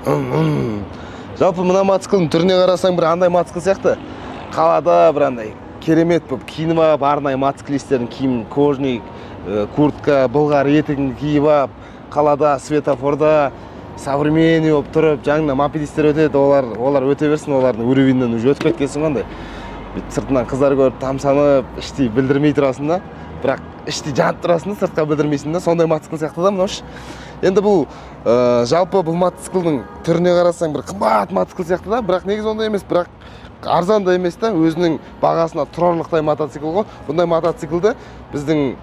Жалпы мына мотоциклдің түріне қарасаң, бір андай мотоцикл сияқты. Қалада бір андай керемет болып киініп алып, арнайы мотоциклистердің киімін, кожаный куртка, былғары етігін киіп алып, қалада светофорда современный болып тұрып, жаныңда мопедисттер өтеді, олар өте берсін, олардың уровеньнен уже өтіп кеткенсің ғой. Андай бүйтіп сыртынан қыздар көріп тамсанып, іштей білдірмей тұрасың да, бірақ іштей жанып тұрасың да, сыртқа білдірмейсің да. Сондай мотоцикл сияқты да мынау ше. Енді бұл жалпы бұл мотоциклдің түріне қарасаң, бір қымбат мотоцикл сияқты да, бірақ негізі ондай емес, бірақ арзан да емес та, өзінің бағасына тұрарлықтай мотоцикл ғой. Бұндай мотоциклді біздің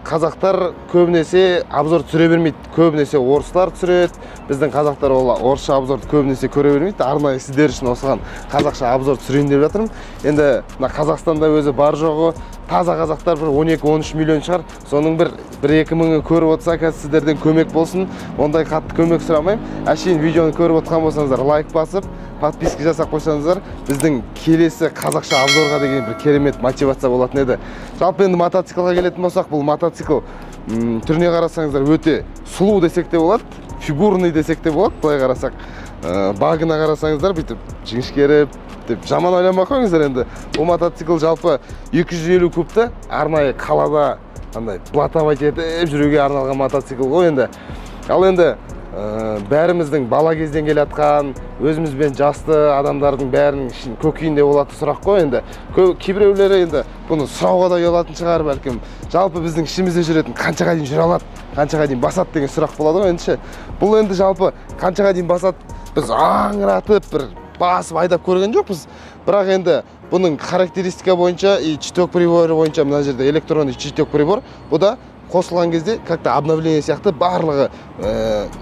қазақтар көбінесе обзор түсіре бермейді, көбінесе орыстар түсіреді. Біздің қазақтар ол орысша обзорды көбінесе көре бермейді. Арнайы сіздер үшін осыған қазақша обзор түсірейін деп жатырмын. Енді мына Қазақстанда өзі бар жоғы таза қазақтар бір 12-13 миллион шығар, соның бір екі мыңы көріп отырса, қазір сіздерден көмек болсын. Ондай қатты көмек сұрамаймын, әшейін видеоны көріп отырған болсаңыздар, лайк басып, подписка жасап қойсаңыздар, біздің келесі қазақша обзорға деген бір керемет мотивация болатын еді. Жалпы енді мотоциклға келетін болсақ, бұл мотоцикл түріне қарасаңыздар, өте сұлу десек те болады, фигурный десек те болады. Былай қарасақ, багына қарасаңыздар, бүйтіп жіңішкеріп деп жаман ойламай ақ қойыңыздар. Енді бұл мотоцикл жалпы 250 кубты, арнайы қалада андай блатовать етіп жүруге арналған мотоцикл ғой енді. Ал енді бәріміздің бала кезден келе жатқан, өзімізбен жасты адамдардың бәрінің көкейінде болатын сұрақ қой енді. Кейбіреулері енді бұны сұрауға да ұялатын шығар бәлкім. Жалпы біздің ішімізде жүретін қаншаға дейін жүре алады, қаншаға дейін басады деген сұрақ болады ғой енді ше. Бұл енді жалпы қаншаға дейін басады, біз аңыратып бір басып айдап көрген жоқпыз, бірақ енді бұның характеристика бойынша и щиток приборы бойынша, мына жерде электронный щиток прибор, бұл да қосылған кезде как то обновление сияқты барлығы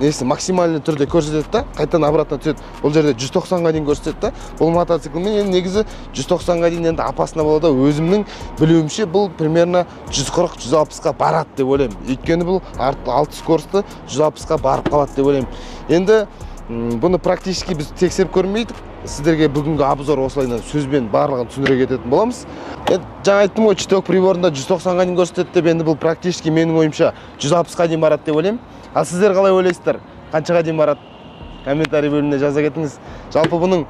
несі максимальный түрде көрсетеді да, қайтадан обратно түседі. Бұл жерде 190-ға дейін көрсетеді да. Бұл мотоциклмен енді негізі 190-ға дейін енді опасно болады. Өзімнің білуімше, бұл примерно 140-160-қа барады деп ойлаймын, өйткені бұл алты скорості 160-қа барып қалады деп ойлаймын. Енді бұны практически біз тексеріп көрмейдік, сіздерге бүгінгі обзор осылайынан сөзбен барлығын түсіндіре кететін боламыз. Енді жаңа айттым ғой, щиток приборында 190-ға дейін көрсетеді деп. Енді бұл практически менің ойымша 160-қа дейін барады деп ойлаймын. Ал сіздер қалай ойлайсыздар, қаншаға дейін барады? Комментарий бөліміне жаза кетіңіз. Жалпы бұның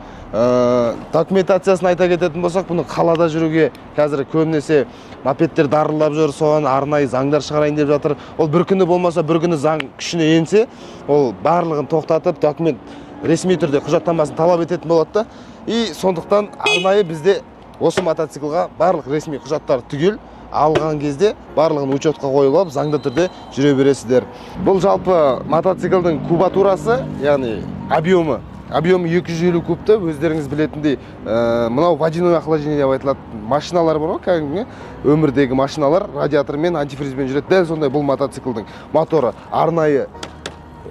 документациясын айта кететін болсақ, бұны қалада жүруге қазір көбінесе мопедтер дарылдап жүр, соған арнайы заңдар шығарайын деп жатыр. Ол бір күні болмаса бір күні заң күшіне енсе, ол барлығын тоқтатып, документ ресми түрде құжаттамасын талап ететін болады да. И сондықтан арнайы бізде осы мотоциклға барлық ресми құжаттар түгел алған кезде барлығын учетқа қойып алып, заңды түрде жүре бересіздер. Бұл жалпы мотоциклдің кубатурасы, яғни объемы 250 кубты. Өздеріңіз білетіндей, мынау водяной охлаждение деп айтылады. Машиналар бар ғой, кәдімгі өмірдегі машиналар радиатормен, антифризбен жүреді, дәл сондай бұл мотоциклдің моторы арнайы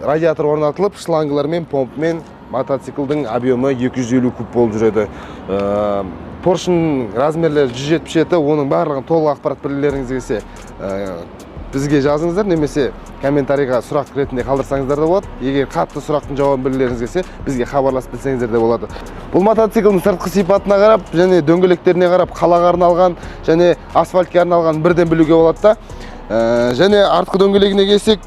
радиатор орнатылып, шлангалармен, помпмен мотоциклдің объемы 250 куб болып жүреді. Поршень размерлері 177. Оның барлығын толық ақпарат білгілеріңіз келсе, бізге жазыңыздар немесе комментарийға сұрақ ретінде қалдырсаңыздар да болады. Егер қатты сұрақтың жауабын білгілеріңіз келсе, бізге хабарласып білсеңіздер де болады. Бұл мотоциклдің сыртқы сипатына қарап және дөңгелектеріне қарап, қалаға арналған және асфальтке арналған бірден білуге болады да. Және артқы дөңгелегіне келсек,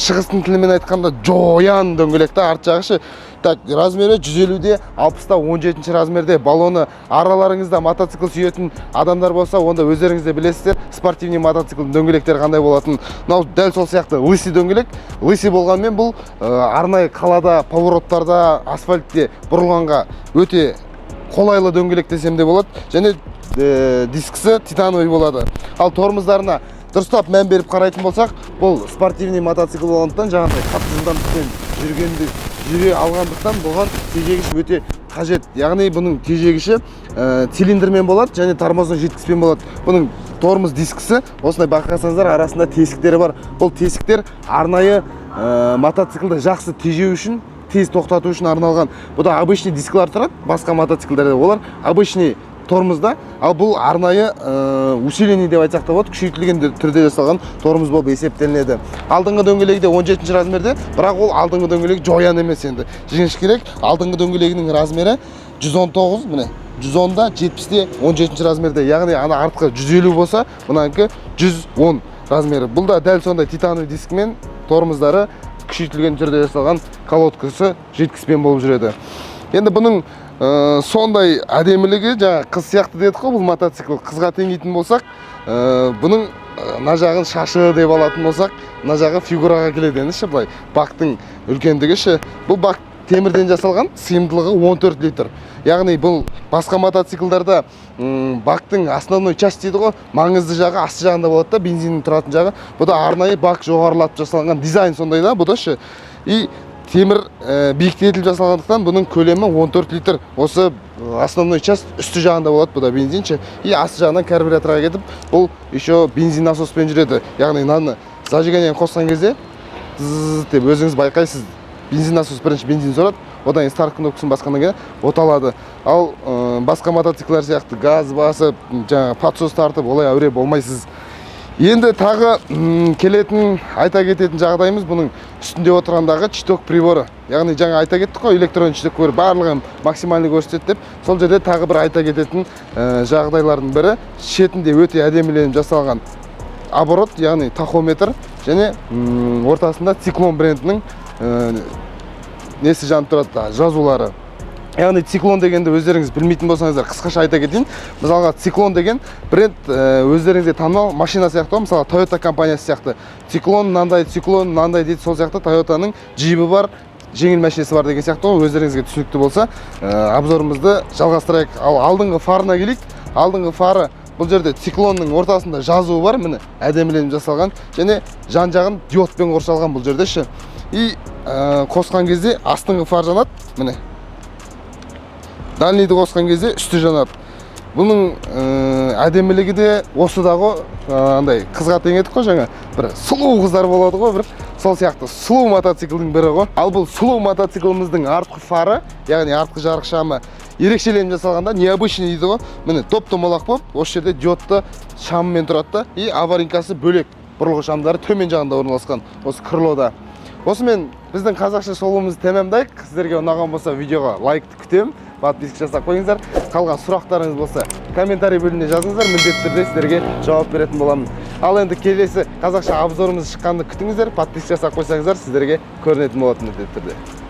шығыстың тілімен айтқанда, жоян дөңгелек та арт жағы ше. Так, размері 150-де 60-та 17 размерде баллоны. Араларыңызда мотоцикл сүйетін адамдар болса, онда өздеріңіз де білесіздер спортивный мотоциклдің дөңгелектері қандай болатынын. Мынау дәл сол сияқты лысый дөңгелек. Лысый болғанымен, бұл арнайы қалада, повороттарда, асфальтте бұрылғанға өте қолайлы дөңгелек десем де болады. Және дискісі титановый болады. Ал тормоздарына дұрыстап мән беріп қарайтын болсақ, бұл спортивный мотоцикл болғандықтан, жаңағыдай қатты жылдамдықпен жүргенді жүре алғандықтан, бұған тежегіш өте қажет. Яғни бұның тежегіші цилиндрмен болады және тормозной жидкостьпен болады. Бұның тормоз дискісі осындай, байқасаңыздар, арасында тесіктері бар. Бұл тесіктер арнайы мотоциклді жақсы тежеу үшін, тез тоқтату үшін арналған. Бұда обычный дисклар тұрады басқа мотоциклдерде, олар обычный тормозда, ал бұл арнайы усиленный деп айтсақ та болады, күшейтілген түрде жасалған тормоз болып есептелінеді. Алдыңғы дөңгелегі де 17 размерде, бірақ ол алдыңғы дөңгелек жоян емес енді, жіңішкерек. Алдыңғы дөңгелегінің размері 119, міне, 110-да 70-те 17 размерде. Яғни ана артқы 150 болса, мынанікі 110 размері. Бұл да дәл сондай титановый дискімен, тормоздары. Күшейтілген түрде жасалған колодкасы жидкостьпен болып жүреді. Енді бұның сондай әдемілігі, жаңа қыз сияқты дедік қой, бұл мотоцикл қызға теңейтін болсақ, бұның мына жағын шашы деп алатын болсақ, мына жағы фигураға келеді. Енді ше, былай бактың үлкендігі ше. Бұл бак темірден жасалған, сыйымдылығы 14 литр. Яғни бұл басқа мотоциклдарда бактың основной часть дейді ғой, маңызды жағы асты жағында болады да, бензиннің тұратын жағы. Бұда арнайы бак жоғарылатып жасалған, дизайн сондай да бұда ше. И темір биіктетіліп жасалғандықтан, бұның көлемі 14 литр. Осы основной часть үсті жағында болады бұда бензин ше, и асты жағынан карбюраторға кетіп, бұл еще бензин насоспен жүреді. Яғни мынаны зажиганиені қосқан кезде зыз деп өзіңіз байқайсыз, бензин насос бірінші бензин сорады, одан кейін старт кнопкасын басқаннан кейін от алады. Ал басқа мотоциклдар сияқты газ басып, жаңағы подсос тартып, олай әуре болмайсыз. Енді тағы келетін, айта кететін жағдайымыз — бұның үстінде отырғандағы щиток приборы. Яғни жаңа айта кеттік қой, электронный щиток прибор барлығын максимальный көрсетеді деп. Сол жерде тағы бір айта кететін жағдайлардың бірі — шетінде өте әдеміленіп жасалған оборот, яғни тахометр, және ортасында Циклон брендінің несі жанып тұрады да, жазулары. Яғни Циклон дегенді өздеріңіз білмейтін болсаңыздар, қысқаша айта кетейін. Мысалға, Циклон деген бренд өздеріңізге танымал машина сияқты ғой. Мысалы, Тойота компаниясы сияқты, Циклон мынандай, Циклон мынандай дейді. Сол сияқты Тойотаның джибі бар, жеңіл машинасы бар деген сияқты ғой. Өздеріңізге түсінікті болса, обзорымызды жалғастырайық. Ал алдыңғы фарына келейік. Алдыңғы фары, бұл жерде Циклонның ортасында жазуы бар, міне, әдеміленіп жасалған және жан жағын диодпен қоршалған бұл жерде ше. И қосқан кезде астыңғы фар жанады, міне, дальнийді қосқан кезде үсті жанады. Бұның әдемілігі де осыда ғой. Андай қызға теңедік қой жаңа, бір сұлу қыздар болады ғой, бір сол сияқты сұлу мотоциклдің бірі ғой. Ал бұл сұлу мотоцикліміздің артқы фары, яғни артқы жарық шамы ерекшеленіп жасалғанда, необычный дейді ғой, міне, топ домалақ болып, осы жерде диодты шамымен тұрады да, и аварийкасы бөлек, бұрылғы шамдары төмен жағында орналасқан осы крылода. Осымен біздің қазақша шолуымызды тәмамдайық. Сіздерге ұнаған болса, видеоға лайкты күтемін, подписка жасап қойыңыздар. Қалған сұрақтарыңыз болса, комментарий бөліміне жазыңыздар, міндетті түрде сіздерге жауап беретін боламын. Ал енді келесі қазақша обзорымыз шыққанды күтіңіздер. Подписка жасап қойсаңыздар, сіздерге көрінетін болады міндетті түрде.